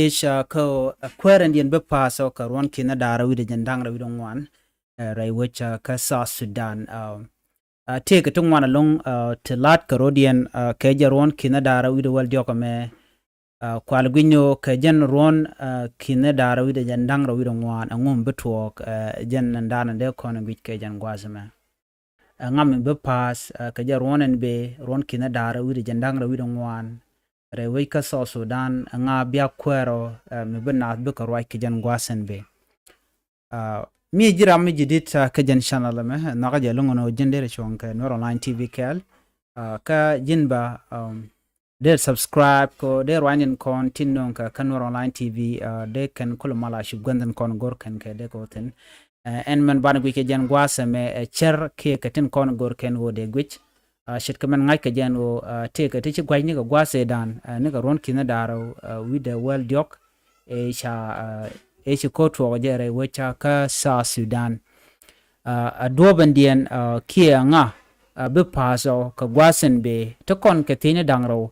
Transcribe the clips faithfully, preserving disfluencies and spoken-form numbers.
I̱ ca kä ɣöö ɛ kuäär ɛn diɛn bi pa̱a̱th ɔ kɛ ruɔ̱n ki̱n da̱a̱r wi̱cdɛ jiɛn da̱ŋ rɛw wi̱cdɛ ŋuan, ɛ, rɛy wec ca kä South Sudan. Ɛ, tëëkɛ ti ŋuan ɛlɔ̱ŋ, ɛ, ti la̱t kɛ rɔ̱diɛn, ɛ, kɛ jɛ ruɔ̱n ki̱n da̱a̱r wi̱cdɛ wäl diɔ̱k ɛmɛ, ɛ, kual gui̱ny ni ɣöö kɛ jɛn ruɔ̱n, ɛ, ki̱n da̱a̱r wi̱cdɛ jiɛn da̱ŋ rɛw wi̱cdɛ ŋuan ɛŋu mi bi tuɔɔk, ɛ, jɛn ɛn da̱a̱n dee kɔn guic kɛ jɛn gua̱a̱th ɛmɛ. Ɛ ŋa mi bi pa̱a̱th, ɛ, kɛ jɛ ruɔ̱n ɛn bëë ruɔ̱n ki̱n da̱a̱r wi̱cdɛ jiɛn da̱ŋ rɛw wi̱cdɛ ŋuan rɛy wec kä South Sudan, ɛ ŋa bia kuäär ɔ, ɛ, mi bi naath bikɛ ruac kɛ jɛn gua̱a̱th ɛn bëë. Ɛ, mi ji̱ ram mi ji̱ di̱t, ɛ, kä jɛn channel ɛmɛ, ɛ, nhɔakä jɛ lo̱ŋ ɛn ɣöö ji̱n dee rɛ cuɔ̱ŋ kɛ Nuer Online T V kɛɛl. Ɛ, kä ji̱n ba, um, dee subscribe kɛ ɣöö dee ruanydiɛn kɔn tin nööŋ kɛ kä Nuer Online T V, ɛ, dee kɛn kulɛ mal a cu guänh thi̱n kɔn go̱r kɛn kɛ dee kɛ wä thi̱n. Ɛ, ɛn mɛn banɛ guic kɛ jɛn gua̱a̱th ɛmɛ, ɛ, cär kiɛ kɛ tin kɔn go̱r kɛn ɣöö dee guic. Ɛ, ce̱tkɛ mɛn ŋa̱ckɛ jɛn ɣöö, ɛ, tëëkɛ ti ci gua̱c nikɛ gua̱a̱th ëëdan, ɛ, nikɛ ruɔ̱n ki̱n da̱a̱r, ɛ, wi̱cdɛ wäl diɔ̱k, ɛ, ca, ɛ, ɛ, ci ko̱r tuɔɔk jɛ rɛy wec ca kä South Sudan. Ɛ, ɛ duɔ̱ɔ̱p ɛn diɛn, ɛ, kiɛ ŋa, ɛ, bi pa̱a̱th ɔ kɛ gua̱a̱th ɛn bëë ti kɔn kɛ thiecni da̱ŋ rɛw,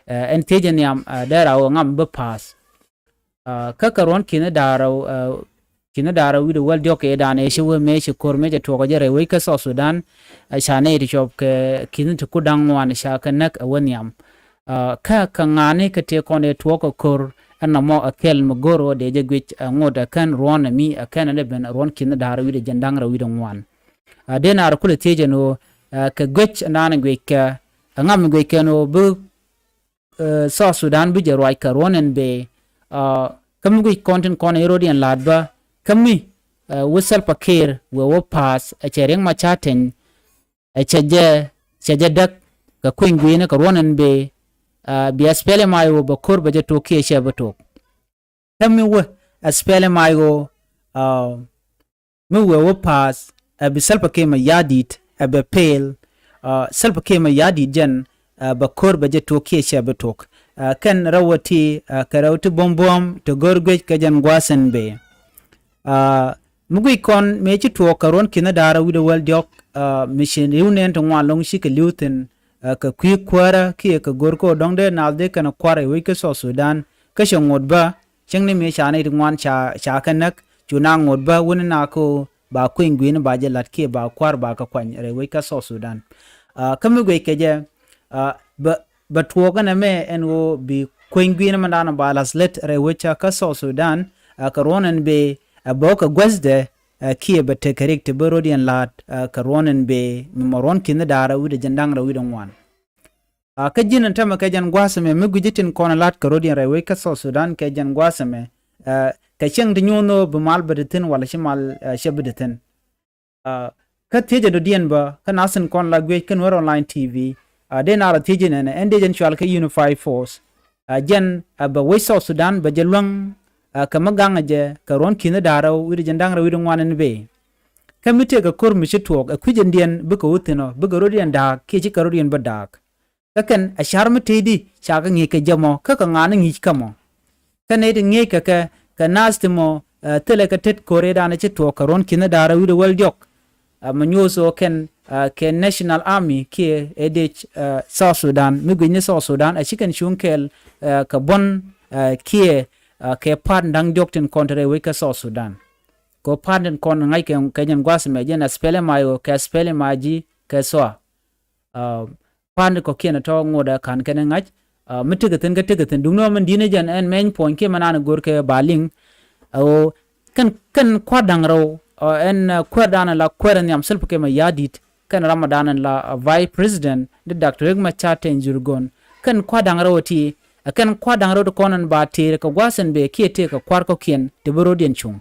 ɛ, ɛn thiec ɛn nhiam, ɛ, dee raw ɛ ŋa mi bi pa̱a̱th. Ɛ, kä kɛ ruɔ̱n ki̱n da̱a̱r rɛw, ɛ, ki̱n da̱a̱r rɛw wi̱cdɛ wäl diɔ̱k ëëdan ëë ci wee mëë ci ko̱r mëë cɛ tuɔɔk jɛ rɛy wec kä South Sudan, ɛ, ca nɛy ti cuɔp kɛ ki̱n ti ku da̱ŋ ŋuan ca kɛ näk ɛ wä nhiam. Ɛ, kä kɛ ŋa̱a̱ni kɛ tëë kɔn ëë tuɔɔk kɛ ko̱r ɛn nɔmɔ ɛ kɛl mi go̱r ɣöö dee jɛ guic, ɛ, ŋot ɛ kɛn ruɔ̱n ɛ mi ɛ kɛn ɛ dee ben ruɔ̱n ki̱n da̱a̱r wi̱cdɛ jiɛn da̱ŋ rɛw wi̱cdɛ ŋuan. Ɛ, dee naar kulɛ thiec ɛn ɣöö, ɛ, kɛ guic ɛn da̱a̱n guic kɛ ɛ ŋa mi guic kɛn ɣöö bi, ɛ, South Sudan bi jɛ ruac kɛ ruɔ̱n ɛn bëë, ɛ, kä mi guic kɔn tin kɔn ɛ rɔ̱diɛn la̱a̱t bä kä mi, ɛ, wä Salva Kiir wëë wä pa̱a̱th ɛ cɛ Riek Machar Teny, ɛ cɛ jɛ, cɛ jɛ däk kɛ kueny gui̱i̱ni kɛ ruɔ̱n ɛn bëë, ɛ, bia SPLM-IO bɛ ko̱r bɛ jɛ tok kiɛ cɛ bi tok. Kä mi wä SPLM-IO, ɛ, mi wëë wä pa̱a̱th, ɛ, bi Salva Kiir Mayardit ɛ bɛ pel, ɛ, Salva Kiir Mayardit jɛn, ɛ, bɛ ko̱r bɛ jɛ tok kiɛ cɛ bi tok. Ɛ, kɛn rɛw wä ti, ɛ, kɛ rɛw ti buɔ̱m buɔ̱m ti go̱r guic kɛ jɛn gua̱a̱th ɛn bëë. Ɛ, mi guic kɔn mëë ci tuɔɔk kɛ ruɔ̱n ki̱n da̱a̱r wi̱cdɛ wäl diɔ̱k, ɛ, mi ci li̱w nɛn ti ŋuan lɔ̱ŋ cikɛ li̱w thi̱n, ɛ, kɛ kui̱ kuäärä kiɛ kɛ go̱r kä dɔ̱ŋ dee naath dee kɛn kua̱r ɛ wec kä South Sudan kä cɛ ŋot bä cäŋ ni mëë ca nɛy ti ŋuan ca, ca kɛ näk cu na ŋot bä wuni na kä ba kueny gui̱n ba jɛ la̱t kiɛ ba kua̱r ba kɛ kuany rɛy wec kä South Sudan. Ɛ, kä mi guic kɛ jɛ, ɛ, bä, bä tuɔɔk ɛn ɛmɛ ɛn ɣöö bi kueny gui̱n mɛn da̱a̱n ba la̱th lät rɛy wec kä South Sudan, ɛ, kɛ ruɔ̱n ɛn bëë, ɛ, bä wä kɛ guäthdɛ, ɛ, kiɛ bɛ tekɛ rik ti bi rɔ̱diɛn la̱a̱t, ɛ, kɛ ruɔ̱n ɛn bëë mi mɔ ruɔ̱n ki̱n da̱a̱r wi̱cdɛ jiɛn da̱ŋ rɛw wi̱cdɛ ŋuan. Ɛ, kä ji̱n ɛn tämɛ kɛ jɛn gua̱a̱th ɛmɛ mi gui̱ci tin kɔn la̱t kɛ rɔ̱diɛn rɛy wec kä South Sudan kɛ jɛn gua̱a̱th ɛmɛ, ɛ, kɛ cieŋ ti nyuɔ̱n ɣöö bi mal bä ti thi̱n wala ci mal, ɛ, cɛ bi ti thi̱n. Ɛ, kä thiecɛ dɔ̱diɛn bä kä nath tin kɔn la guic kä Nuer Online T V, ɛ, dee naar a thiecɛ nɛnɛ ɛn dee jɛn cual kä Unified Force. Ɛ, jɛn, ɛ, bɛ wec South Sudan bɛ jɛ luäŋ, ɛ, kɛ mi gaŋɛ jɛ kɛ ruɔ̱n ki̱n da̱a̱r rɛw wi̱cdɛ jiɛn da̱ŋ rɛw wi̱cdɛ ŋuan ɛn bëë. Kä mi tëëkɛ ko̱r mi ci tuɔɔk ɛ kui̱c ɛn diɛn bikɛ wä thi̱n ɔ bikɛ rɔ̱diɛn da̱a̱k kiɛ cikɛ rɔ̱diɛn bä da̱a̱k. Kä kɛn ɛ ca̱r mi tëëdi ca kɛ ŋi̱i̱c kɛ jɛ mɔ kä kɛ ŋa̱a̱n ni ŋi̱i̱c kä mɔ. Kä nɛy ti ŋi̱eec kɛ kɛ kɛ naath ti mɔ, ɛ, thilɛ kɛ tet ko̱r ëëdan ci tuɔɔk kɛ ruɔ̱n ki̱n da̱a̱r wi̱cdɛ wäl diɔ̱k. Ɛ, mɛ nyuɔ̱th ɣöö kɛn, ɛ, kɛ National Army kiɛ ɛ dec, ɛ, South Sudan mi gui̱cni South Sudan ɛ ci kɛn cuŋ kɛɛl, ɛ, kɛ buɔ̱n, ɛ, kiɛ, ɛ, kɛ pa̱a̱t da̱ŋ diɔ̱k tin kɔn te rɛy wec kä South Sudan. Kɛ ɣöö pa̱a̱t tin kɔn ŋa̱c kɛ, kɛ jɛn gua̱a̱th mɛ jɛn SPLM-IO kɛ SPLM-IG kɛ SSOA. Ɛ, pa̱a̱n kɔ̱kiɛn tɔ̱ ŋot ɛ ka̱n kɛn ŋa̱c, ɛ, mi tekɛ thi̱n kä tekɛ thi̱n. Duŋni ɣöö min di̱t ni jɛn ɛn mɛny puɔ̱ny kiɛ mɛ naan go̱r kɛ ba liŋ. Ɛ ɣöö kɛn, kɛn kua̱r da̱ŋ rɛw, ɛ, ɛn, ɛ, kuäärdan la kuäär nhiam Salva Kiir Mayardit kɛn ramdan la, ɛ, Vice President di Doctor Riek Machar Teny Dhurgon. Kɛn kua̱r da̱ŋ rɛw ti, ɛ, kɛn kua̱r da̱ŋ rɛw ti kɔn ɛn ba tëër kɛ gua̱a̱th ɛn bëë kiɛ tëër kɛ kua̱r kɔ̱kiɛn ti bi rɔ̱diɛn cuŋ.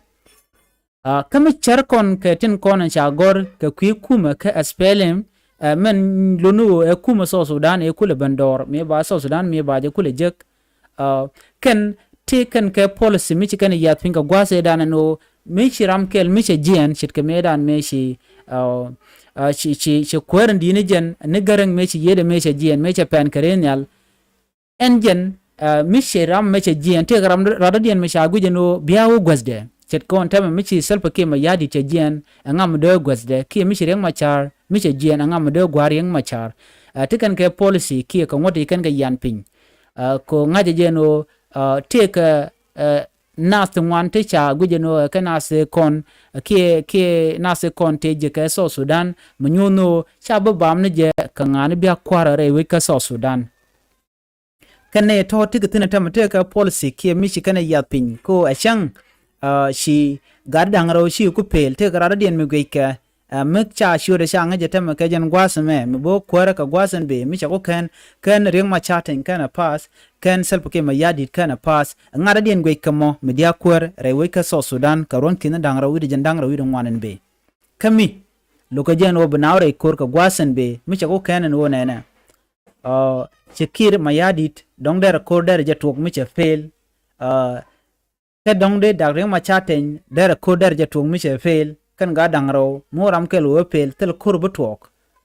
Ɛ, kä mi cär kɔn kɛ tin kɔn ca gɔ̱r kɛ kui̱ kumɛ kä SPLM, ɛ, mɛn luni ɣöö ɛ kumɛ South Sudan ɛ kulɛ ben dɔɔr mi ba South Sudan mi ba jɛ kulɛ jek. Ɛ, kɛn ti kɛn kɛ policy mi ci kɛn yath piny kɛ gua̱a̱th ëëdan ɛn ɣöö mi ci ram kɛl mi cɛ jiɛɛn ce̱tkɛ mëëdan mëë ci, ɛ, ɛ, ci, ci, ci kuäär in di̱i̱ni jɛn ni gäräŋ mëë ci yiëëdɛ mëë cɛ jiɛɛn mëë cɛ pɛn kɛ rɛy nhial. Ɛn jɛn, ɛ, mi ci ram mɛ cɛ jiɛɛn, tëëkɛ ram radɔ̱diɛn mi ca guic ɛn ɣöö bia wä guäthdɛ. Ce̱tkɔn tɛmɛ mi ci Salva Kiir Mayardit cɛ jiɛɛn, ɛŋa mi dee guäthdɛ, kiɛ mi ci Riek Machar mi cɛ jiɛɛn, ɛŋa mi dee gua̱a̱r Riek Machar. Ɛ, ti kɛn kɛ policy kiɛ kɛ ŋuɔ̱t ti kɛn kɛ yian piny. Ɛ, kɛ ɣöö ŋa̱cä jɛ ɛn ɣöö, ɛ, tëëkɛ ɛ, nath ti ŋuan ti ca guic ɛn ɣöö ɛ kɛ nath ti kɔn, ɛ, kiɛ, kiɛ nath ti kɔn tëë ji̱ kɛ South Sudan, mi nyuuth ni ɣöö ca bi bam ni jɛ kɛ ŋa̱a̱n i̱ bia kua̱r rɛy wec kä South Sudan. Kɛn nɛy tɔ̱ tekɛ thi̱n ɛ täämɛ tekɛ policy kiɛ mi ci kɛn ɛ yiath piny ko ɛ cäŋ, ɛ, ci gat da̱ŋ rɛw ci ku pel tekɛ radɔ̱diɛn mi guickɛ, ɛ, mi ca ciötdɛ ca ŋäc ɛ täämɛ kɛ jɛn gua̱a̱th ɛmɛ mi bä kuäärä kɛ gua̱a̱th ɛn bëë mi cɛ ku kɛn, kɛn Riek Machar Teny kɛn ɛ pass, kɛn Salva Kiir Mayardit kɛn ɛ pass, ɛ ŋa̱t radiɛn guickɛ mɔ mi dia̱a̱k kuäär rɛy wec kä South Sudan kɛ ruɔ̱n ki̱n da̱ŋ rɛw wi̱cdɛ jɛn da̱ŋ rɛw wi̱cdɛ ŋuan ɛn bëë. Kä mi lo̱kɛ jɛn ɣöö bi naath rɛy ko̱r kɛ gua̱a̱th ɛn bëë mi cɛ ku kɛn ɛn ɣöö nɛnɛ, ɛ, ci Kiir Mayardit dɔ̱ŋ derɛ ko̱r derɛ jɛ tuɔɔk mi cɛ pel, ɛ, kɛ dɔ̱ŋ dee Dak Riek Machar Teny derɛ ko̱r derɛ jɛ tuɔɔk mi cɛ pel, kɛn gat da̱ŋ rɛw mi wä ram kɛl wee pel thilɛ ko̱r bi tuɔɔk,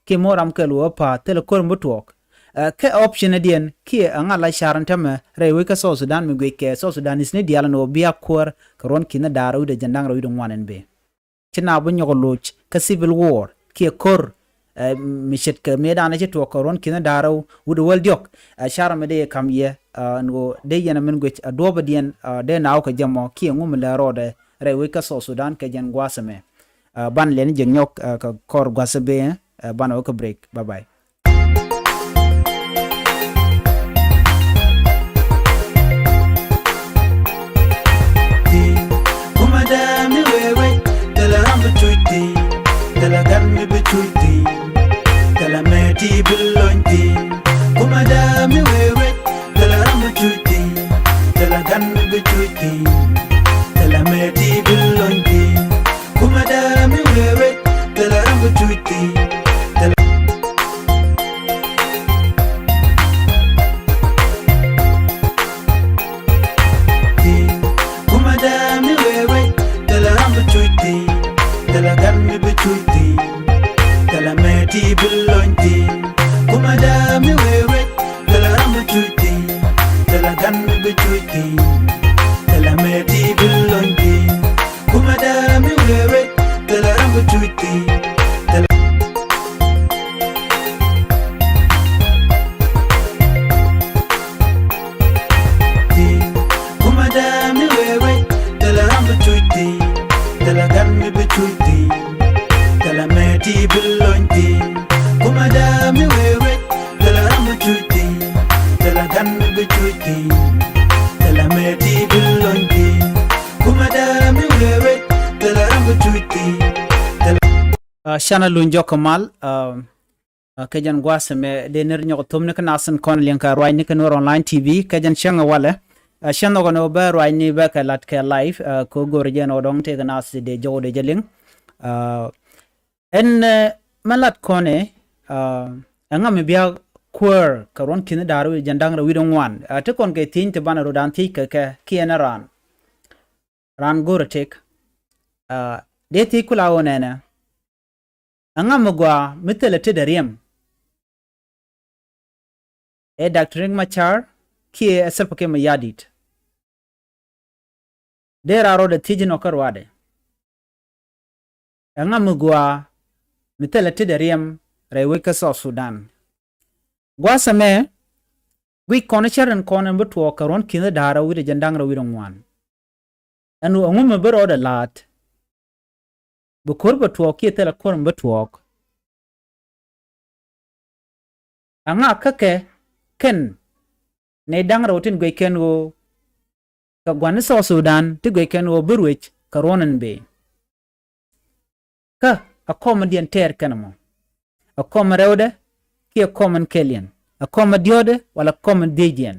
kiɛ mi wä ram kɛl wee pa̱a̱th thilɛ ko̱r bi tuɔɔk. Ɛ, kɛ option diɛn kiɛ ɛ ŋa̱t la ca̱r ɛn täämɛ rɛy wec kä South Sudan mi guickɛ South Sudanese ni diaal ɛn ɣöö bia kuäär kɛ ruɔ̱n ki̱n da̱ŋ rɛw wi̱cdɛ jɛn da̱ŋ rɛw wi̱cdɛ ŋuan ɛn bëë. Ci naath bi nyɔk loc kä civil war kiɛ ko̱r, ɛ, mi ce̱tkɛ mëëdan ci tuɔɔk kɛ ruɔ̱n ki̱n da̱ŋ rɛw wi̱cdɛ wäl diɔ̱k. Ɛ, ca̱r mi dee yɛ ka̱m yɛ, ɛ, ɛn ɣöö dee yɛn ɛ min guic ɛ duɔ̱ɔ̱pdiɛn, ɛ, dee naath wä kɛ jɛ mɔ kiɛ ŋu mi lɛ rɔɔdɛ rɛy wec kä South Sudan kɛ jɛn gua̱a̱th ɛmɛ. Ɛ, banɛ lɛn jɛ nyɔk, ɛ, kɛ kɔr gua̱a̱th ɛ bëë, ɛ, banɛ wä kä break. Bye bye. Kumɛ dee mi wee wec, thilɛ ram bi cuc thi̱n, thilɛ gat mi bi cuc thi̱n, thilɛ mëë ti bi lony thi̱n. Kumɛ dee mi wee wec, thilɛ ram bi cuc thi̱n, thilɛ gat mi bi cuc thi̱n, thilɛ mëë ti bi lony thi̱n. Kumɛ dee mi wee wec, thilɛ ram bi cuc thi̱n, thilɛ thi̱n. Kumɛ dee mi wee wec, thilɛ ram bi cuc thi̱n, thilɛ gat mi bi cuc thi̱n, thilɛ mëë ti bi lony thi̱n. Kumɛ dee mi wee wec, thilɛ ram bi cuc thi̱n, thilɛ gat mi bi cuc thi̱n, thilɛ mëë ti bi lony thi̱n. Kumɛ dee mi wee wec, thilɛ ram bi cuc thi̱n, thilɛ thi̱n. Kumɛ dee mi wee wec, thilɛ ram bi cuc thi̱n, thilɛ gat mi bi cuc thi̱n, thilɛ mëë ti bi lony thi̱n. Kumɛ dee mi wee wec, thilɛ ram bi cuc thi̱n, thilɛ gat mi bi cuc thi̱n, thilɛ mëë ti bi lony thi̱n. Kumɛ dee mi wee wec, thilɛ ram bi cuc thi̱n, thilɛ. Ɛ, canɛ luny jɔk kɛ mal, ɛ, ɛ, kɛ jɛn gua̱a̱th ɛmɛ dee ni ri nyɔk thom ni kä nath tin kɔn liɛŋ kɛ ruacni kä Nuer Online T V kɛ jɛn cäŋ ɛ walɛ. Ɛ, cäŋ nhɔkɛ ni wä bä ruacni bä kɛ lat kɛ live, ɛ, kɛ go̱o̱r jɛn ɔ dɔ̱ŋ tëëkɛ nath dee jɔw dee jɛ liŋ. Ɛ, ɛn, ɛ, mɛ lat kɔnɛ, ɛ, ɛŋa mi bia kuäär kɛ ruɔ̱n ki̱n da̱ŋ rɛw wi̱cdɛ jɛn da̱ŋ rɛw wi̱cdɛ ŋuan. Ɛ, ti kɔn kɛ thiec ti banɛ rɔ da̱ŋ thiec kɛ kɛ kiɛn ɛ raan. Raan go̱o̱rɛ tëk. Ɛ, dee thiec kula ɣöö nɛnɛ. Ɛŋa mi gɔaa mi thilɛ tetdɛ riɛm? Ɛ Doctor Riek Machar kiɛ ɛ Salva Kiir Mayardit? Dee raan rɔɔdɛ thiec inɔ kä ruaadɛ. Ɛŋa mi gɔaa mi thilɛ tetdɛ riɛm rɛy wec kä South Sudan? Gua̱a̱th ɛmɛ guic kɔn cär in kɔn in bi tuɔɔk kɛ ruɔ̱n ki̱n da̱ŋ rɛw wi̱cdɛ jɛn da̱ŋ rɛw wi̱cdɛ ŋuan. Ɛn ɣöö ɛŋu mi bi rɔɔdɛ la̱a̱t? Bi ko̱r bɛ tuɔɔk kiɛ thilɛ ko̱r mi bi tuɔɔk? Ɛŋa kä kɛ kɛn nɛy da̱ŋ rɛw tin guic kɛn ɣöö kɛ gua̱n ni South Sudan ti guic kɛn ɣöö bi ruec kɛ ruɔ̱n in bëë? Kä ɛ kɔm in diɛn tɛɛr kɛn ɛmɔ? Ɛ kɔm in rɛwdɛ kiɛ kɔm in kɛliɛn? Ɛ kɔm in diɔ̱ɔ̱dɛ wala kɔm in dhiecdiɛn?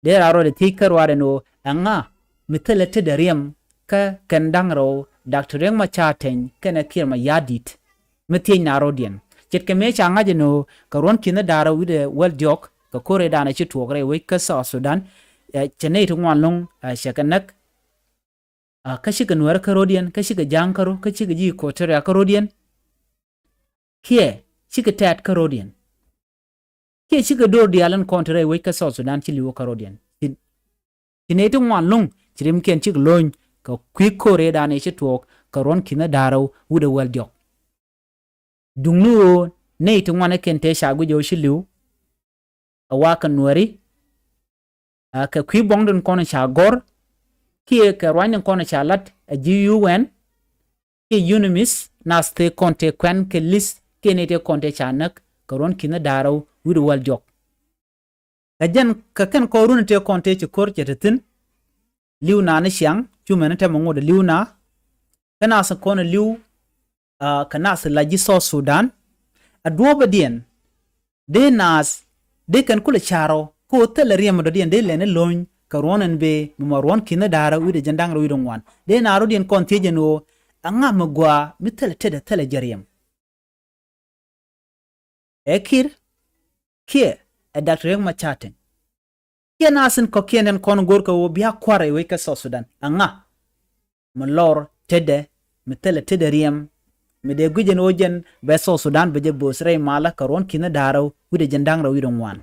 Dee raan rɔɔdɛ thiec kä ruaadɛ ni ɣöö ɛŋa mi thilɛ tetdɛ riɛm kä kɛn da̱ŋ rɛw Doctor Riek Machar Teny kɛnɛ Kiir Mayardit? Mi thiec naath rɔ̱diɛn ce̱tkɛ mëë ca ŋa̱c ɛn ɣöö kɛ ruɔ̱n ki̱n da̱ŋ rɛw wi̱cdɛ wäl diɔ̱k kɛ ko̱r ëëdan ɛ ci tuɔɔk rɛy wec kä South Sudan, ɛ, cɛ nɛy ti ŋuan lo̱ŋ, ɛ, cɛ kɛ näk. Ɛ, kä cikɛ Nuäärä kä rɔ̱diɛn, kä cikɛ Ja̱a̱ŋ kä rɔ̱, kä cikɛ ji̱ Equatoria kä rɔ̱diɛn. Kiɛ cikɛ tɛ̈t kä rɔ̱diɛn. Kiɛ cikɛ do̱r diaal in kɔn te rɛy wec kä South Sudan ci li̱w kä rɔ̱diɛn. Ci, ci nɛy ti ŋuan lo̱ŋ ci riɛmkiɛn cikɛ lo̱ny kɛ kui̱ ko̱r ëëdan ëë ci tuɔɔk kɛ ruɔ̱n ki̱n da̱ŋ rɛw wi̱cdɛ wäl diɔ̱k. Duŋni ɣöö nɛy ti ŋuan ɛ kɛn tëë ca guic ɣöö ci li̱w ɛ wa̱a̱ kɛ Nuääri, Ɛ, kɛ kui̱ buɔ̱ŋ tin kɔn ca gɔ̱r kiɛ kɛ ruany tin kɔn ca lat ɛ ji̱ UN kiɛ UNMISS, nath tëë kɔn tëë kuɛn kɛ list kiɛ nɛy tëë kɔn tëë ca näk kɛ ruɔ̱n ki̱n da̱ŋ rɛw wi̱cdɛ wäl diɔ̱k. Kɛ jɛn kɛ kɛn kɔn run tëë kɔn tëë ci ko̱r cɛ te thi̱n. Li̱w na ni ciaŋ, cu mɛn tɛmɛ ŋot ɛ li̱w na. Kä nath kɔn ɛ li̱w, ɛ, kɛ nath la ji̱ South Sudan. Ɛ duɔ̱ɔ̱pädiɛn dee naath dee kɛn kulɛ ca̱r ɔ kä ɣöö thilɛ riɛm dɔ̱diɛn dee lɛn i̱ lo̱ny kɛ ruɔ̱n ɛn bëë mi mɔ ruɔ̱n ki̱n da̱ŋ rɛw wi̱cdɛ jiɛn da̱ŋ rɛw wi̱cdɛ ŋuan. Dee naath rɔ̱diɛn kɔn thiec ɛn ɣöö ɛŋa mi gɔaa mi thilɛ tetdɛ thilɛ jɛ riɛm. Ɛ Kiir kiɛ ɛ Doctor Riek Machar Teny. Kiɛ naath tin kɔ̱kiɛn ɛn kɔn go̱o̱r kɛ ɣöö bia kua̱r ɛ wec kä South Sudan. Ɛŋa mi lɔr tetdɛ, mi thilɛ tetdɛ riɛm, mi dee gui̱c ɛn ɣöö jɛn bɛ South Sudan bɛ jɛ bööth rɛy malä kɛ ruɔ̱n ki̱n da̱ŋ rɛw wi̱cdɛ jiɛn da̱ŋ rɛw wi̱cdɛ ŋuan.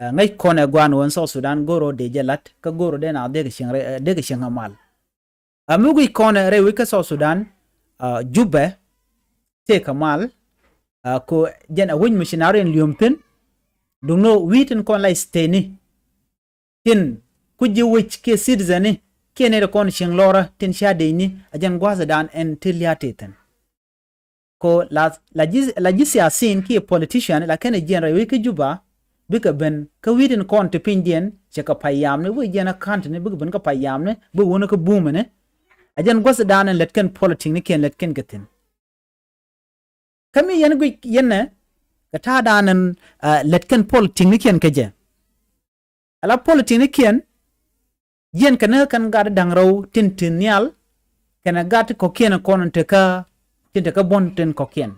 Ɛ, ŋäc kɔn ɛ gua̱a̱n ɣöö ɛn South Sudan go̱o̱r ɣöö dee jɛ la̱t, kä go̱o̱r ɣöö dee naath dee kɛ cieŋ rɛy, ɛ, dee kɛ cieŋ kɛ mal. Ɛ, mi gui̱c kɔn ɛ rɛy wec kä South Sudan, ɛ, Jubɛ tëë kɛ mal, ɛ, kɛ ɣöö jɛn ɛ wec mi ci naath rɔ̱diɛn li̱em thi̱n. Duŋni ɣöö wi̱i̱ tin kɔn la state ni tin ku ji̱ wec kiɛ citizen ni kiɛ nɛy ti kɔn cieŋ lɔrä tin cia dec ni, ɛ jɛn gua̱a̱thdan ɛn ti lia̱a̱ tëë thi̱n. Kɛ ɣöö la, la ji̱, la ji̱ siasin kiɛ politician la kɛn ɛ jiɛn rɛy wec kä Juba bikɛ ben kä wi̱i̱ tin kɔn ti pinydiɛn cɛ kɛ pay yamni, bikɛ jiɛn ɛ ka̱n tini bikɛ ben kä pay yamni, bikɛ wä ni kä bumɛni. Ɛ jɛn gua̱a̱thdan ɛn lät kɛn politic ni kiɛn lät kɛn kɛ thi̱n. Kä mi yɛn guic yɛn nɛ kɛ ta̱a̱dan ɛn, ɛ, lät kɛn politic ni kiɛn kɛ jɛ. Ala politic ni kiɛn jiɛn kɛn kä kɛn gat da̱ŋ rɛw tin te nhial kɛnɛ gat kɔ̱kiɛn kɔn te kä, tin te kä buɔ̱n tin kɔ̱kiɛn.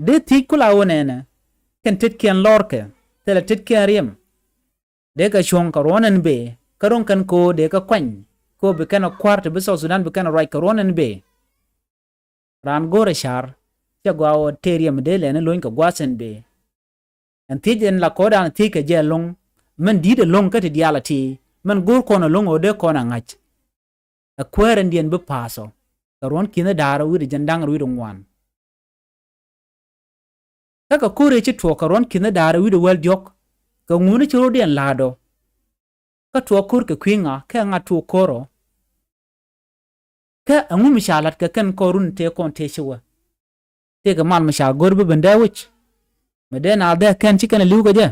Dee thiec kula ɣöö nɛnɛ kɛn tetkiɛn lɔrkɛ, thilɛ tetkiɛn riɛm. Dee kɛ cuɔ̱ŋ kɛ ruɔ̱n ɛn bëë kä ro̱ŋ kɛn kɛ ɣöö dee kɛ kuany kɛ ɣöö bi kɛn ɛ kua̱r ti bi South Sudan bi kɛn ɛ ruac kɛ ruɔ̱n ɛn bëë. Raan go̱o̱rɛ ca̱r cɛ gɔaa ɣöö tëë riɛm dee lɛn i̱ lo̱ny kɛ gua̱a̱th ɛn bëë. Ɛn thiec ɛn la kɔɔdan thiec kɛ jɛ ɛlɔ̱ŋ, mɛn di̱i̱t ɛlɔ̱ŋ kä ti diaal a ti, mɛn go̱o̱r kɔn ɛlɔ̱ŋ ɣöö dee kɔn a ŋa̱c. Ɛ kuäär ɛndiɛn bi pa̱a̱th ɔ kɛ ruɔ̱n ki̱n da̱ŋ rɛw wi̱cdɛ jiɛn da̱ŋ rɛw wi̱cdɛ ŋuan. Kä kɛ ko̱r ëë ci tuɔɔk kɛ ruɔ̱n ki̱n da̱ŋ rɛw wi̱cdɛ wäl diɔ̱k, kɛ ŋuni ci rɔ̱diɛn la̱a̱t ɔ. Kä tuɔɔk ko̱r kɛ kui̱ ŋa, kä ɛŋa tuɔɔk ko̱r ɔ? Kä ɛŋu mi ca la̱t kɛ kɛn kɔn run tëë kɔn tëë ci wä? Tëëkɛ mal mi ca go̱r bi ben dee wec. Mi dee naath dee kɛn ci kɛn ɛ li̱w kɛ jɛ.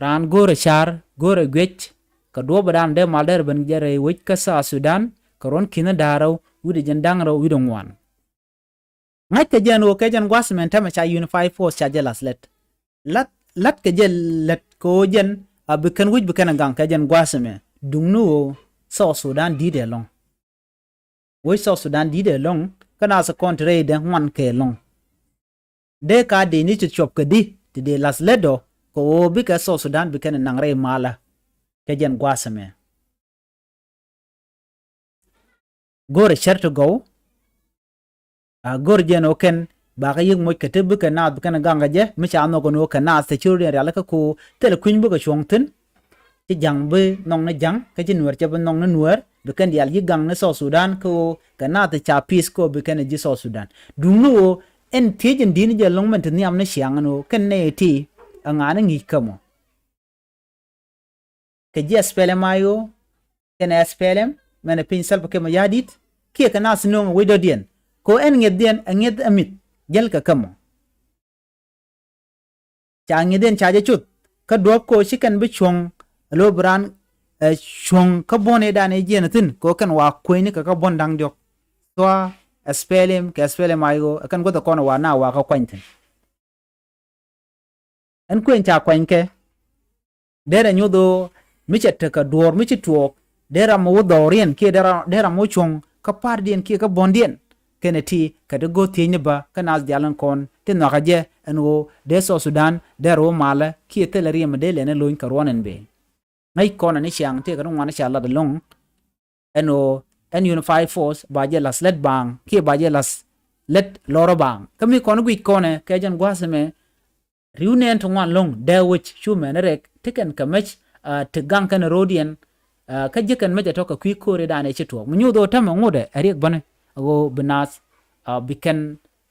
Raan go̱o̱rɛ ca̱r, go̱o̱rɛ guic kɛ duɔ̱ɔ̱pädan dee mal derɛ ben jɛ rɛy wec kä South Sudan kɛ ruɔ̱n ki̱n da̱ŋ rɛw wi̱cdɛ jiɛn da̱ŋ rɛw wi̱cdɛ ŋuan. Ŋa̱ckɛ jɛ ɛn ɣöö kɛ jɛn gua̱a̱th ɛmɛ ɛn täämɛ ca Unified Force ca jɛ la̱th lät. La̱th, la̱tkɛ jɛ lät kɛ ɣöö jɛn a bi kɛn wi̱c bi kɛn ɛ gaŋ kɛ jɛn gua̱a̱th ɛmɛ. Duŋni ɣöö South Sudan di̱i̱t ɛlɔ̱ŋ. Wec South Sudan di̱i̱t ɛlɔ̱ŋ, kä naath kɔn ti rɛydɛ ŋuan kɛ ɛlɔ̱ŋ. Dee ka dee ni ti cuɔp kɛ di ti dee la̱th lät ɔ kɛ ɣöö bikɛ South Sudan bi kɛn ɛ naŋ rɛy malä kɛ jɛn gua̱a̱th ɛmɛ. Go̱o̱rɛ cär ti gɔw. A go̱o̱r jɛn ɣöö kɛn bakä yi̱k moc kɛ ti bikɛ naath bi kɛn ɛ gaŋ kɛ jɛ mi ca nhɔk ɛn ɣöö kɛ naath te ci rɔ̱diɛn rialikä kɛ ɣöö thilɛ kui̱ny bikɛ cuɔ̱ŋ thi̱n. Ci ja̱ŋ bi nhɔk ni ja̱ŋ kä ci nuäär cɛ bi nhɔk ni nuäär, bi kɛn diaal ji̱ gaŋ ni South Sudan kɛ ɣöö kɛ naath ti ca peace kɛ ɣöö bi kɛn ɛ ji̱ South Sudan. Duŋni ɣöö ɛn thiec ɛn di̱t ni jɛ ɛlɔ̱ŋ mɛn ti nhiam ni ciaŋ ɛn ɣöö kɛn nɛy ti ɛŋa ni ŋi̱i̱c kä mɔ. Kɛ ji̱ SPLM-IO kɛnɛ SPLM mɛnɛ piny Salva Kiir Mayardit kiɛ kɛ naath nööŋ ɛ wec dɔ̱diɛn. Kɛ ɣöö ɛn ŋi̱ethdiɛn ɛ ŋi̱eth ɛ mi̱th jäl kɛ kä mɔ. Ca ŋi̱ethdiɛn ca jɛ coth kä duɔ̱ɔ̱p kɛ ɣöö ci kɛn bi cuɔ̱ŋ ɛ lo̱o̱ bi raan, ɛ, cuɔ̱ŋ kä buɔ̱n ëëdan ëë jiɛn ɛ thi̱n kɛ ɣöö kɛn wa kuenyni kɛ kä buɔ̱n da̱ŋ diɔ̱k. Thua SPLM kɛ SPLM-IO ɛ kɛn guäth ɛ kɔn ɛ wa na wa kä kuany thi̱n. Ɛn kuëën ca kuanykɛ. Derɛ nyoth ɣöö mi cɛ tekɛ duɔ̱ɔ̱r mi ci tuɔɔk, dee ram mi wä dhɔriɛn kiɛ dee ram, dee ram mi wä cuɔ̱ŋ kä pa̱a̱rdiɛn kiɛ kä buɔ̱ndiɛn. Kɛnɛ ti kɛ ti go̱o̱th thiecni bä kä naath diaal in kɔn ti nhɔakä jɛ ɛn ɣöö dee South Sudan dee rɔ wä malä kiɛ thilɛ riɛm mi dee lɛn ɛ lo̱ny kɛ ruɔ̱n ɛn bëë. Ŋäc kɔn ɛ ni ciaŋ tëëkɛ ni ŋuan ca lat ɛlɔ̱ŋ. Ɛn ɣöö ɛn Unified Force ba jɛ la̱th lät baaŋ kiɛ ba jɛ la̱th lät lɔrä baaŋ. Kä mi kɔn guic kɔnɛ kɛ jɛn gua̱a̱th ɛmɛ ri̱w nɛɛn ti ŋuan lo̱ŋ dee wec cu mɛn rɛk ti kɛn kɛ mec, ah, ti gaŋ kɛn ro̱diɛn, ah, kä ji̱ kɛn mec ɛ tɔ̱ kɛ kui̱ ko̱ri danɛ ci tuɔɔk. Mi nyoth ɣöö tämɛ ŋotdɛ ɛ riɛk bäni ɣöö bi naath, ah, bi kɛn,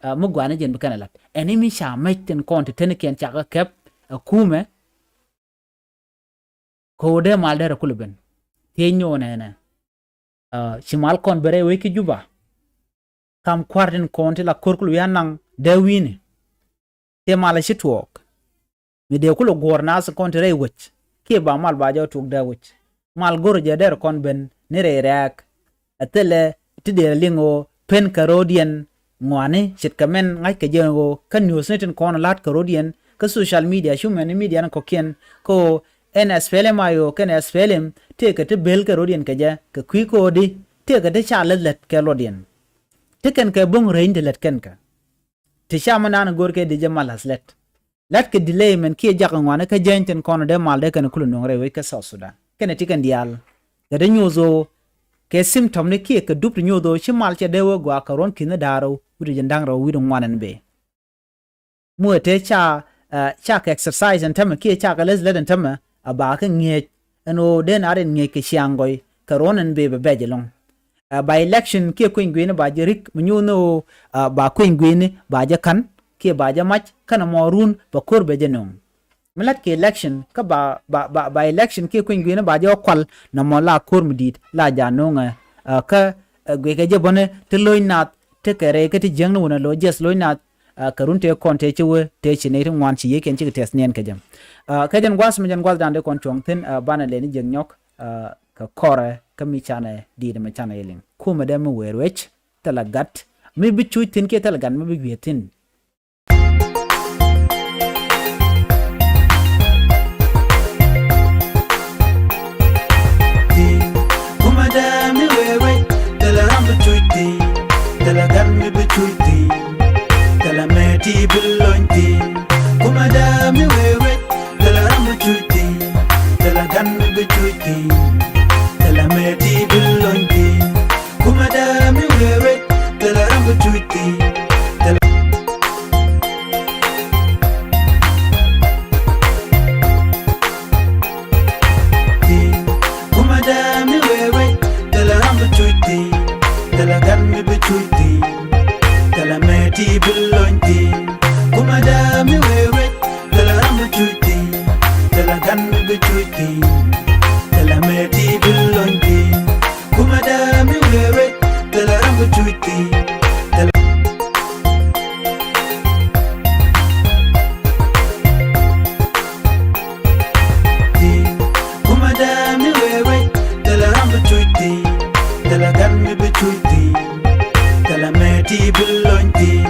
ah, mi gua̱a̱ni jɛn bi kɛn ɛ la̱t. Ɛn i̱ mi ca mec tin kɔn ti tenikiɛn cakɛ kɛp ɛ kumɛ. Kɛ ɣöö dee mal derɛ kulɛ ben. Thiec ni ɣöö nɛnɛ, ci mal kɔn ben rɛy wec kä Juba. Kam kua̱r tin kɔn ti la ko̱r kulɛ wi̱i̱ anaŋ dee wi̱i̱ni. Thiec mal ci tuɔɔk. Mi dee kulɛ guɔ̱ɔ̱r naath kɔn ti rɛy wec kiɛ ba mal ba jɛ tuɔɔk dee wec. Mal go̱r jɛ derɛ kɔn ben ni rɛy rɛɛk. Ɛ thilɛ ti dee liŋ ɣöö pen kɛ ro̱o̱diɛn ŋuani ce̱tkɛ mɛn ŋa̱ckɛ jɛ ɣöö kä news ni tin kɔn la̱t kɛ ro̱o̱diɛn kä social media, cumɛn ni media ni kɔ̱kiɛn, kä ɣöö ɛn SPLM IO kɛnɛ SPLM tëëkɛ ti bel kɛ ro̱o̱diɛn kɛ jɛ kɛ kui̱ ko̱o̱di tëëkɛ ti ca lät lät kɛ luɔtdiɛn. Ti kɛn kɛ bo̱ŋ rɛy ti lät kɛn kɛ. Ti ca mi naan go̱o̱r kɛ di jɛ mal la̱th lät. La̱t kɛ delay mɛn kiɛ jak ŋuani kä jɛny tin kɔn dee mal dee kɛn kulɛ nuɔ̱ŋ rɛy wec kä South Sudan. Kɛnɛ ti kɛn diaal. Kɛ dee nyuuth ɣöö kɛ symptom ni kiɛ kɛ dup ti nyuuth ɣöö ci mal cɛ dee wee gɔaa kɛ ruɔ̱n ki̱n ni da̱a̱r rɛw wi̱cdɛ jiɛn da̱ŋ rɛw wi̱cdɛ ŋuan ɛn bëë. Muɛ te ca, ca kɛ exercise ɛn tämɛ kiɛ ca kɛ leth leth ɛn tämɛ a ba kɛ ŋi̱eec ɛn ɣöö dee na rin ŋi̱eec kɛ ciaŋ gɔy kɛ ruɔ̱n ɛn bëë bɛ bɛc ɛlɔ̱ŋ. Ɛ, ba election kiɛ kueny gui̱ni ba jɛ rik mi nyuuth ni ɣöö, ɛ, ba kueny gui̱ni ba jɛ ka̱n kiɛ ba jɛ mac kä nɔmɔ run bɛ ko̱r bɛ jɛ nöŋ. Mi la̱t kɛ election kä ba, ba, ba, ba election kiɛ kueny gui̱ni ba jɛ wä kual nɔmɔ la ko̱r mi di̱i̱t la ja̱ nöŋɛ, ɛ, kä, ɛ, guickɛ jɛ bäni ti lo̱c nath ti kɛ rɛy kä ti jiäkni wunɛ lo̱c jiɛth lo̱c nath, ɛ, kɛ run tëë kɔn tëë ci wee tëë ci nɛy ti ŋuan ci yiëëkiɛn cikɛ tɛth niɛn kɛ jɛ. Ɛ, kɛ jɛn gua̱a̱th mi jɛn gua̱a̱th da̱a̱n dee kɔn cuɔ̱ŋ thi̱n, ɛ, banɛ lɛni jiäk nyɔk, ɛ, kɛ kɔrɛ kä mi canɛ di̱i̱t mi canɛ yɛ liŋ. Kumɛ dee mi wëë ruec thilɛ gat mi bi cuc thi̱n kiɛ thilɛ gat mi bi gui̱eth thi̱n. Kumɛ dee mi wëë ruec thilɛ ram bi cuc thi̱n, thilɛ gat mi bi cuc thi̱n, thilɛ mɛ ti bi lony thi̱n. Kumɛ dee mi wëë ruec thilɛ ram bi cuc thi̱n, thilɛ gat mi bi cuc thi̱n, thilɛ mɛ ti bi lony thi̱n. Kumɛ dee mi wëë ruec thilɛ ram bi cuc thi̱n, thilɛ thi̱n. Kumɛ dee mi wëë ruec thilɛ ram bi cuc thi̱n, thilɛ gat mi bi cuc thi̱n, thilɛ mɛ ti bi lony thi̱n. Kumɛ dee mi wëë ruec thilɛ ram bi cuc thi̱n, thilɛ gat mi bi cuc thi̱n, thilɛ mɛ ti bi lony thi̱n. Kumɛ dee mi wëë ruec thilɛ ram bi cuc thi̱n, thilɛ thi̱n. Kumɛ dee mi wëë ruec thilɛ ram bi cuc thi̱n, thilɛ gat mi bi cuc thi̱n, thilɛ mɛ ti bi lony thi̱n.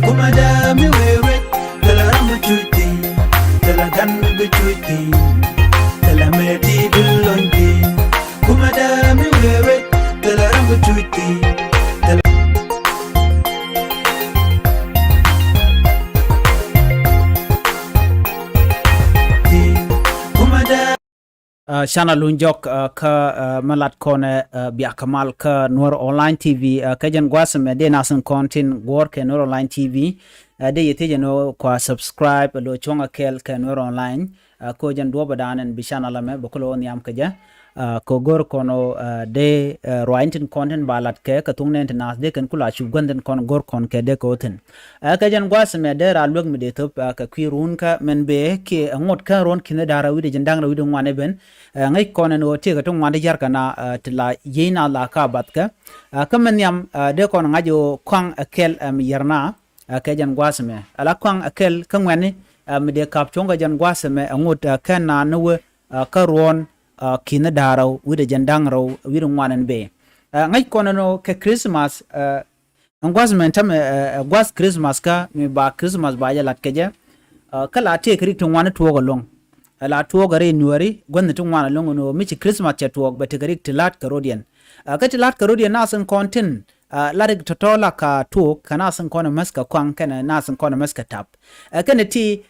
Kumɛ dee mi wëë ruec thilɛ ram bi cuc thi̱n, thilɛ gat mi bi cuc thi̱n, thilɛ mɛ ti bi lony thi̱n. Kumɛ dee mi wëë ruec thilɛ ram bi cuc thi̱n, thilɛ thi̱n. Kumɛ dee Ɛ, canɛ luny jɔk, ɛ, kä, ɛ, mi lat kɔnɛ, ɛ, biakä mal kä Nuer Online TV, ɛ, kɛ jɛn gua̱a̱th ɛmɛ dee nath in kɔn tin guɔ̱ɔ̱r kɛ Nuer Online TV. Ɛ, dee yɛ thiec ɛn ɣöö kua subscribe, ɛ, lo̱ cuɔ̱ŋ ɛ kɛl kɛ Nuer Online. Ɛ, kɛ ɣöö jɛn duɔ̱ɔ̱p ɛ da̱a̱n ɛn bi canɛ la mɛ bɛ kulɛ wä nhiam kɛ jɛ. Ɛ, kɛ ɣöö go̱r kɔn ɣöö, ɛ, dee, ɛ, ruac in tin kɔn tin ba lat kɛ kɛ thuŋ nɛn ti nath dee kɛn kula cup gua̱n tin kɔn go̱r kɔn kɛ dee kɛ wä thi̱n. Ɛ, kɛ jɛn gua̱a̱th ɛmɛ dee raal luek mi dee thop, ɛ, kɛ kui̱ ruun kä mɛn bëë kiɛ ɛ ŋot kä ruɔ̱n ki̱n da̱ŋ rɛw wi̱cdɛ jiɛn da̱ŋ rɛw wi̱cdɛ ŋuan ɛ ben. Ɛ, ŋäc kɔn ɛn ɣöö tëëkɛ ti ŋuan ti jiärkɛ na, ɛ, ti la yiëëny na la ka bathkɛ. Ɛ, kä mɛn nhiam, ɛ, dee kɔn ŋa̱c ɣöö kɔaŋ ɛ kɛl, ɛ, mi yiär na, ɛ, kɛ jɛn gua̱a̱th ɛmɛ. Ɛ la kɔaŋ ɛ kɛl kä ŋuɛ̈tni, ɛ, mi dee ka̱p cuɔ̱ŋ kɛ jɛn gua̱a̱th ɛmɛ ɛ ŋot, ɛ, kɛn na ni wee, ɛ, kä ruɔ̱n, ɛ, ki̱n da̱ŋ rɛw wi̱cdɛ jiɛn da̱ŋ rɛw wi̱cdɛ ŋuan ɛn bëë. Ɛ, ŋäc kɔn ɛn ɣöö kɛ Christmas, ɛ, ɛn gua̱a̱th mɛn tämɛ, ɛ, ɛ gua̱a̱th Christmas kä mi ba Christmas ba jɛ la̱t kɛ jɛ. Ɛ, kä la tëëkɛ rik ti ŋuan tuɔɔk ɛlɔ̱ŋ. Ɛ la tuɔɔk ɛ ri nuääri gua̱thni ti ŋuan ɛlɔ̱ŋ ɛn ɣöö mi ci Christmas cɛ tuɔɔk bɛ tekɛ rik ti la̱t kɛ ro̱diɛn. Ɛ, kä ti la̱t kɛ ro̱diɛn nath in kɔn tin, ɛ, la rik tɔ̱tɔ̱ la ka tuɔɔk kɛ nath in kɔn ɛ mäth kɛ kɔaŋ kɛnɛ nath in kɔn ɛ mäth kɛ tap. Ɛ, kɛnɛ ti,